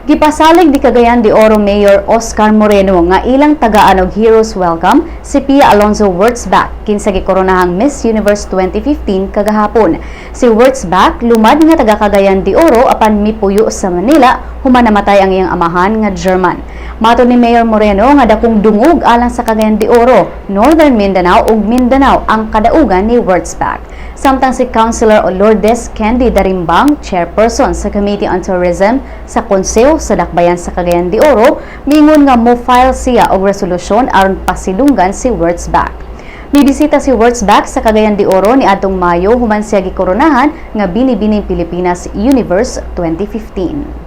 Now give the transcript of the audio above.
Gipasalig ni Cagayan de Oro Mayor Oscar Moreno nga ilang tagaan og Heroes Welcome si Pia Alonzo Wurtzbach, kinsa gikoronahang Miss Universe 2015 kagahapon. Si Wurtzbach lumad nga taga Cagayan de Oro apan mipuyo sa Manila human namatay ang iyang amahan nga German. Matod ni Mayor Moreno nga dakong dungog alang sa Cagayan de Oro, Northern Mindanao ug Mindanao ang kadaugan ni Wurtzbach. Samtang si Councilor Lourdes Candy Darimbang, chairperson sa Committee on Tourism sa Konseho sa Dakbayan sa Cagayan de Oro, mingon nga mo-file siya og resolusyon aron pasilunggan si Wurtzbach. Mibisita si Wurtzbach sa Cagayan de Oro ni adtong Mayo human siya gikoronahan nga Binibining Pilipinas Universe 2015.